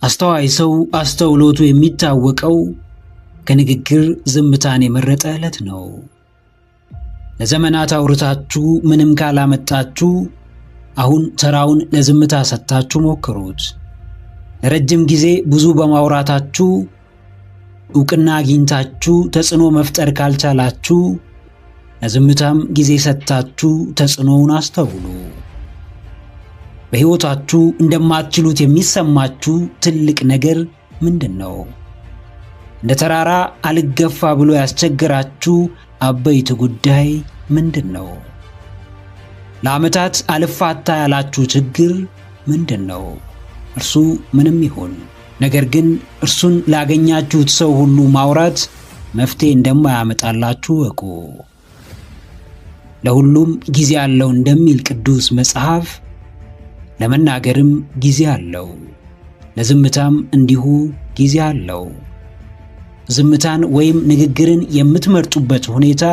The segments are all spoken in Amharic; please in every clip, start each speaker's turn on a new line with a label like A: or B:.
A: አስተዋይ ሰው አስተውሎቱ የሚታወቀው ከንግግር ዝምታን የመረጠ ዕለት ነው። ለዘመናት አውርታችሁ ምንም ካላመጣችሁ አሁን ተራውን ለዝምታ ሰጥታችሁ ሞክሩት። ለረጅም ጊዜ ብዙ በማውራታችሁ ዕውቅና አግኝታችሁ ተጽዕኖ መፍጠር ካልቻላችሁ ለዝምታም ጊዜ ሰጥታችሁ ተጽዕኖውን አስተውሉ። በሕይወታችሁ እንደማትችሉት የሚሰማችሁ ትልቅ ነገር ምንድን ነው? እንደ ተራራ አልገፋ ብሎ ያስቸገራችሁ አበይት ጉዳይ ምንድን ነው? ለዓመታት አልፋታ ያላችሁ ችግር ምንድን ነው? እርሱ ምንም ይሁን፣ ነገር ግን እርሱን ላገኛችሁት ሰው ሁሉ ማውራት መፍትሄ እንደማያመጣላችሁ እወቁ። ለሁሉም ጊዜ አለው እንደሚል ቅዱስ መጽሐፍ ለመናገርም ጊዜ አለው፣ ለዝምታም እንዲሁ ጊዜ አለው። ዝምታን ወይም ንግግርን የምትመርጡበት ሁኔታ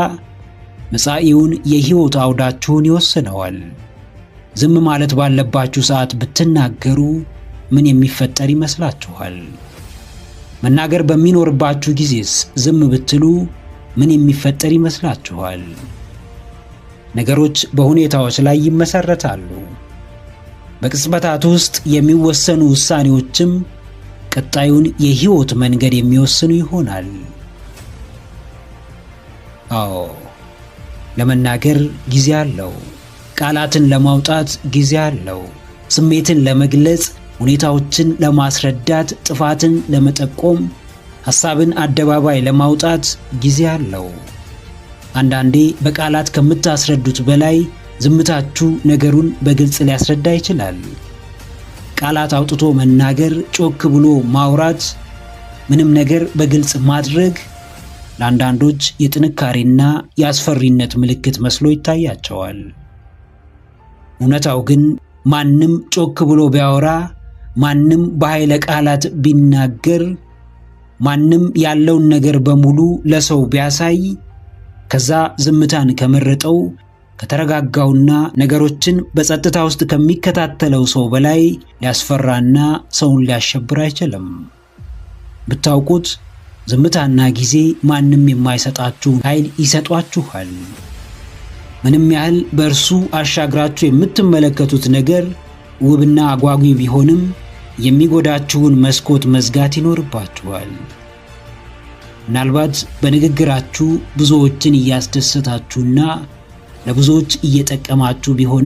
A: መጻኢውን የሕይወት አውዳችሁን ይወስነዋል። ዝም ማለት ባለባችሁ ሰዓት ብትናገሩ ምን የሚፈጠር ይመስላችኋል? መናገር በሚኖርባችሁ ጊዜስ ዝም ብትሉ ምን የሚፈጠር ይመስላችኋል? ነገሮች በሁኔታዎች ላይ ይመሰረታሉ። በቅጽበታት ውስጥ የሚወሰኑ ውሳኔዎችም ቀጣዩን የሕይወት መንገድ የሚወስኑ ይሆናል። አዎ፣ ለመናገር ጊዜ አለው። ቃላትን ለማውጣት ጊዜ አለው። ስሜትን ለመግለጽ፣ ሁኔታዎችን ለማስረዳት፣ ጥፋትን ለመጠቆም፣ ሐሳብን አደባባይ ለማውጣት ጊዜ አለው። አንዳንዴ በቃላት ከምታስረዱት በላይ ዝምታችሁ ነገሩን በግልጽ ሊያስረዳ ይችላል። ቃላት አውጥቶ መናገር፣ ጮክ ብሎ ማውራት፣ ምንም ነገር በግልጽ ማድረግ ለአንዳንዶች የጥንካሬና የአስፈሪነት ምልክት መስሎ ይታያቸዋል። እውነታው ግን ማንም ጮክ ብሎ ቢያወራ፣ ማንም በኃይለ ቃላት ቢናገር፣ ማንም ያለውን ነገር በሙሉ ለሰው ቢያሳይ ከዛ ዝምታን ከመረጠው ከተረጋጋውና ነገሮችን በጸጥታ ውስጥ ከሚከታተለው ሰው በላይ ሊያስፈራና ሰውን ሊያሸብር አይችልም። ብታውቁት ዝምታና ጊዜ ማንም የማይሰጣችሁን ኃይል ይሰጧችኋል። ምንም ያህል በእርሱ አሻግራችሁ የምትመለከቱት ነገር ውብና አጓጊ ቢሆንም የሚጎዳችሁን መስኮት መዝጋት ይኖርባችኋል። ምናልባት በንግግራችሁ ብዙዎችን እያስደሰታችሁና ለብዙዎች እየጠቀማችሁ ቢሆን